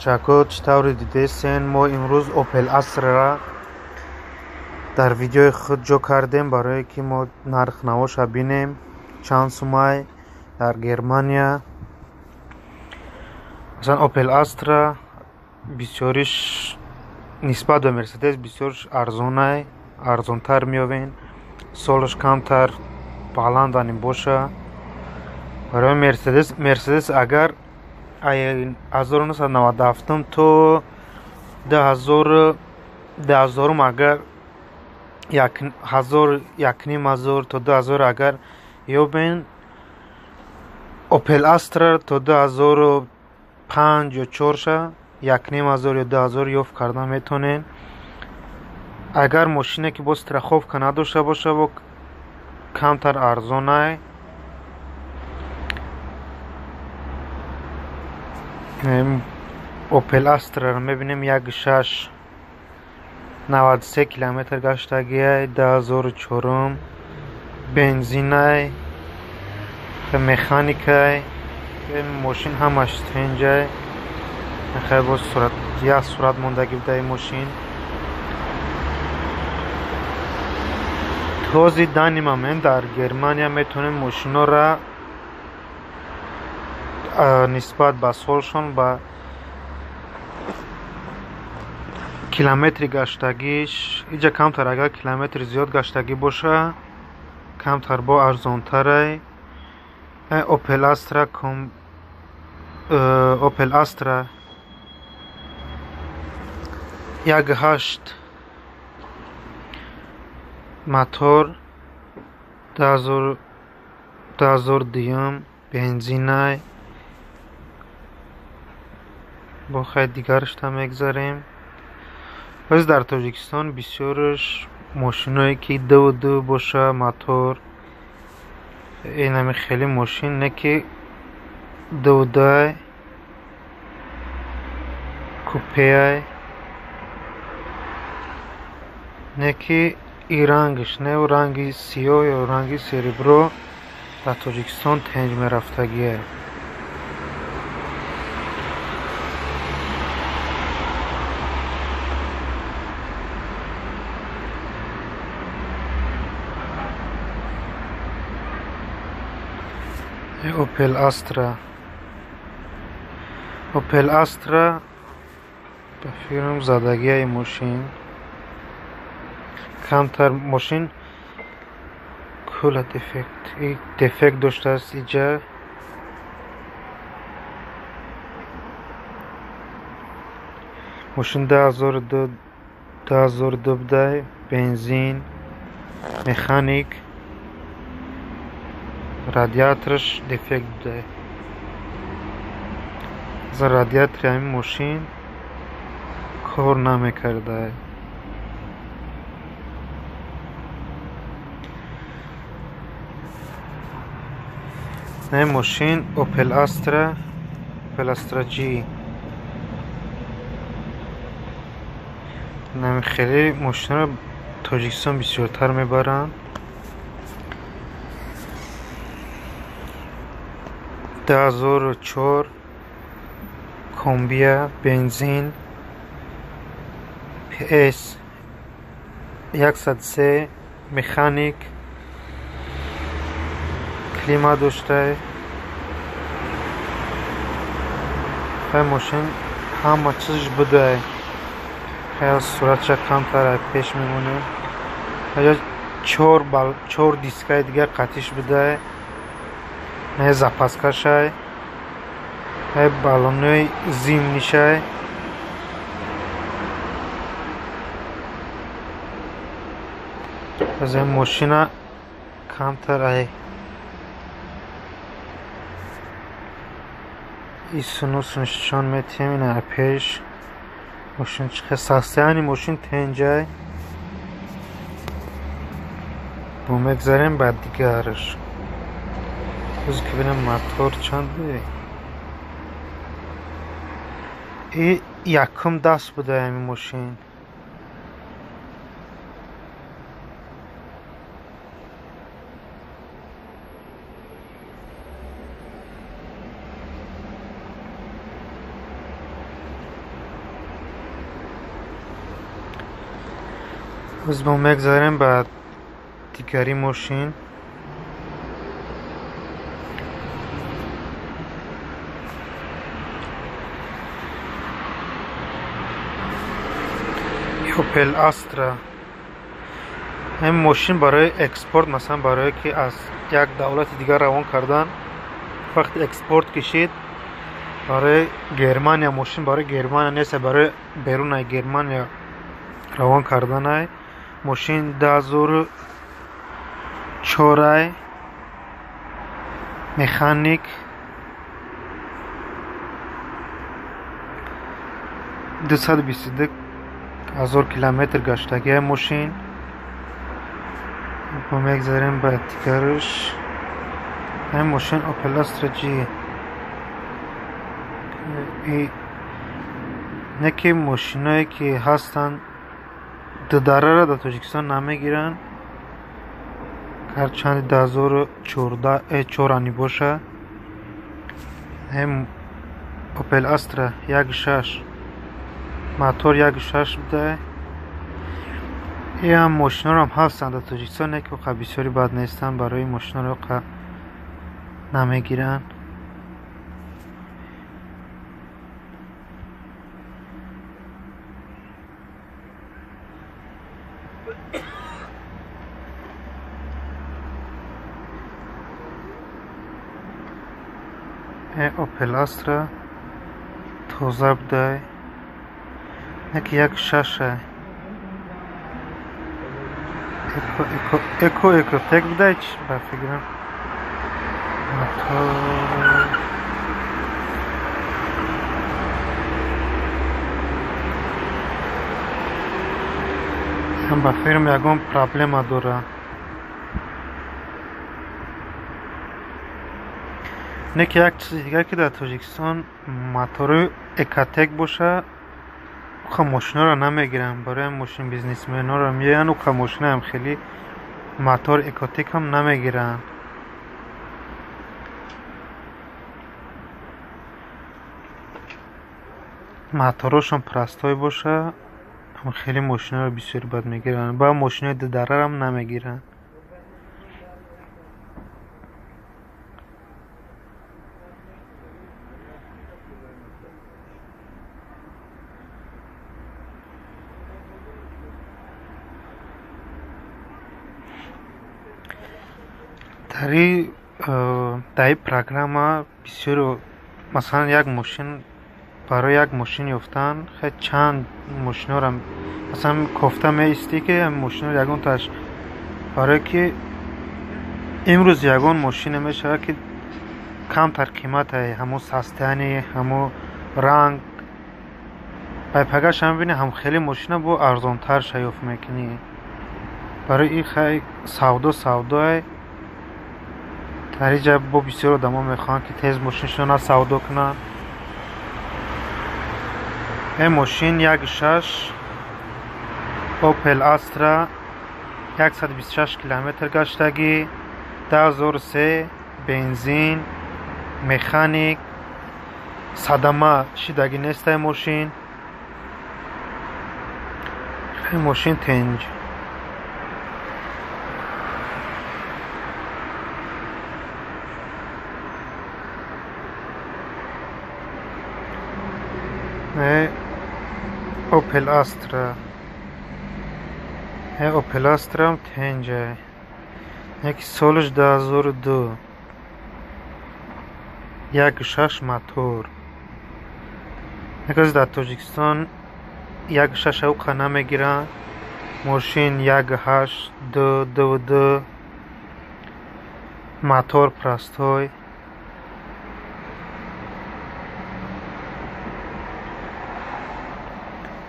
Ташаккур, чӣ тавре дидесен, мо имрӯз Opel Astra-ра дар видеои худ ҷо кардем, барое ки мо нархнавоша бинем, чанд сумай дар Германия. Масалан, Opel Astra бисёриш нисбат ба Мерседес бисёрш арзонай, арзонтар меёвен, солаш камтар баландани боша. Барои Мерседес агар 1997 то 2000 агар 1500 то 2000 агар ёбен, Opel Astra то 2005 ё 4 1500 ё 2000 ёфт карда метонен. Агар мошине ки бо страховка надошта боша, бо камтар арзонай. Opel Astra-ро мебинем 1.6 93 километр гаштагиай, 2004, бензинай, механикай, мошин ҳамаш тенҷай. Хеле боз сурат, як сурат мондагӣ буда ин мошин. Този данный момент дар Германия метавонем мошинҳоро нисбат ба солшон, ба километри гаштагиш, иҷа камтар агар километри зиёд гаштагӣ боша, камтар бо арзонтарай. Opel Astra Opel Astra 1.8 мотор 2002 бензинай. Бо хай дигарашта мегзарем. Боз дар Тоҷикистон бисёрш мошиное ки 2.2 боша мотор, инами хеле мошин не ки 2.2 купеай, не ки и рангш не, ранги сиёҳ ё ранги серебро дар Тоҷикистон тенҷ мерафтагие. Opel Astra, Opel Astra ба фикрам задагияи мошин камтар, мошин кула дефект, дефект доштааст иҷа. Мошин 2002 будай, бензин, механик, радиатораш дефект будай. За радиатори ҳамин мошин кор намекардай. Не мошин Opel Astra, Opel Astra G. Нами хеле мошинро Тоҷикистон бисёртар мебаранд. 2004 комбия, бензин, PS 103 механик, клима доштай. Хай мошин ҳама чизш будай. Хай суратша камтар пеш мемонем. Ҳаҷа чор дискаи дигар қатиш будай. Не запаскашай, ҳай баллонои зимнишай. Аз ин мошина камтар ай исунус нишон метиҳем. Ина пеш мошин чихе састаяни мошин тенҷай. Бо мегзарем ба дигараш. Боз ки бинам мотор чанд буд. И якум даст буда ҳамин мошин. Боз мо мегзарем ба дигари мошин. Opel Astra. Ин мошин барои экспорт, масалан барое ки аз як давлати дигар равон кардан, вақти экспорт кишид барои Германия, мошин барои Германия нест, барои берунаи Германия равон карданай. Мошин 2004, механик, 222 ҳазор километр гаштагиай мошин. Мо мегзарем ба дигараш. Ин мошин Opel Astra G. Не ки мошиное ки ҳастанд дударара дар Тоҷикистон намегиранд, ҳарчанди 2014 ани боша. Ин Opel Astra 1.6, мотор 1.6 буда. Ин мошинҳоам ҳастанд дар Тоҷикистон, не ки оқа бисёри бад нестанд, барои мошинҳоро оқа намегиранд. Opel Astra тоза будай, не ки 1.6 эко экотек будай, ба фикрам мотор. Ба фикрам ягон проблема дора. Не ки як чизи дигар ки дар Тоҷикистон мотори экотек боша, уқа мошинҳоро намегиранд. Барои мошин бизнесменҳоро меоянд, уқа мошинаам хеле мотор экотекам намегиранд. Моторошон простой боша, хеле мошинҳоро бисёр бад мегиранд. Ба мошинои дударарам намегиранд. Дар ин программа бисёр, масалан як мошин, барои як мошин ёфтан хеле чанд мошинҳоро масалан кофта меистӣ ки мошинҳоро ягонтааш, барое ки имрӯз ягон мошине мешавад ки камтар қиматае, ҳамон состояние, ҳамон ранг, байпагаша мебинӣ ҳам хеле мошина бо арзонтар шаёфт мекунӣ. Барои ин хай савдо савдое. Дар ин ҷа бо бисёр одамо мехоҳанд ки тез мошиншонро савдо кунанд. Ин мошин 1.6 Opel Astra, 126 километр гаштагӣ, 2003, бензин, механик, садама шидагӣ нестай мошин. Ин мошин тенҷ. Opel Astra. Opel Astra тенҷа. Яки солаш 2002. 1.6 мотор. Яке дар Тоҷикистон 1.6 уқа намегиранд. Мошин 1.8, 2, 2, 2. Мотор простой.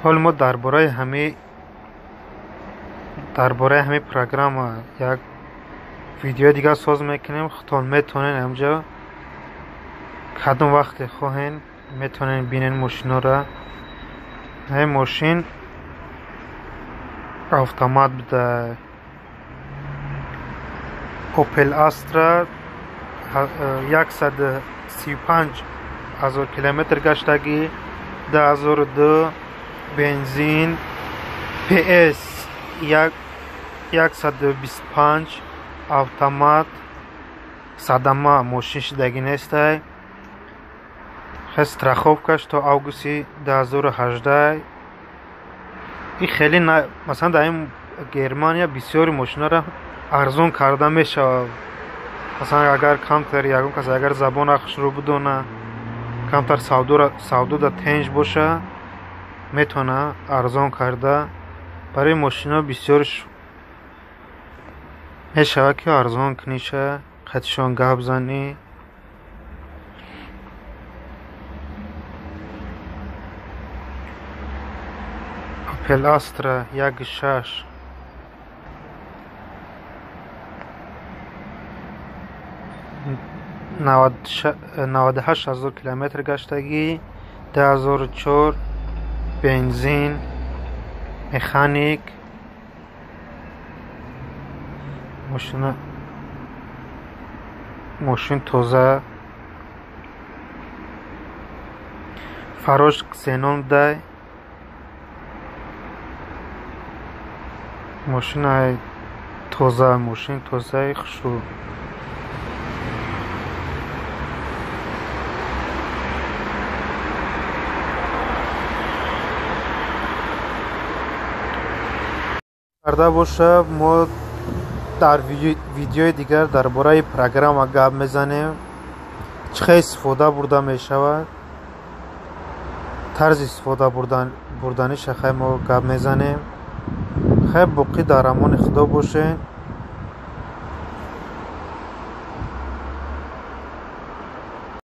Ҳол мо дар бораи ҳамин программа як видеои дигар соз мекунем. Худтон метавонед ҳамҷо кадом вақте хоҳен метавонед бинед мошинҳоро. Ҳамин мошин автомат буда. Opel Astra 135 ҳазор километр гаштагӣ, 2002, бензин, PS 125 автомат, садама мошин шидагӣ нестай. Хе страховкаш то августи 2018. И хеле, масалан, дар ин Германия бисёри мошинҳоро арзон карда мешавад. Масалан, агар камтар ягон кас агар забон хушрӯ бидона, камтар савдода тенҷ боша, метавона арзон карда. Барои мошинҳо бисёрш мешавад ки арзон куниша, қатишон гап занӣ. Opel Astra 1.6 98 000 километр гаштагӣ, 2004, бензин, механик. Мошин тоза, фарош ксенон дай. Мошинаи тоза, мошин тозаи хушрӯ. Карда боша, мо дар видеои дигар дар бораи программа гап мезанем, чӣ хел истифода бурда мешавад, тарзи истифода бурданиша хай мо гап мезанем. Хай, боқӣ дар амони Худо бошед.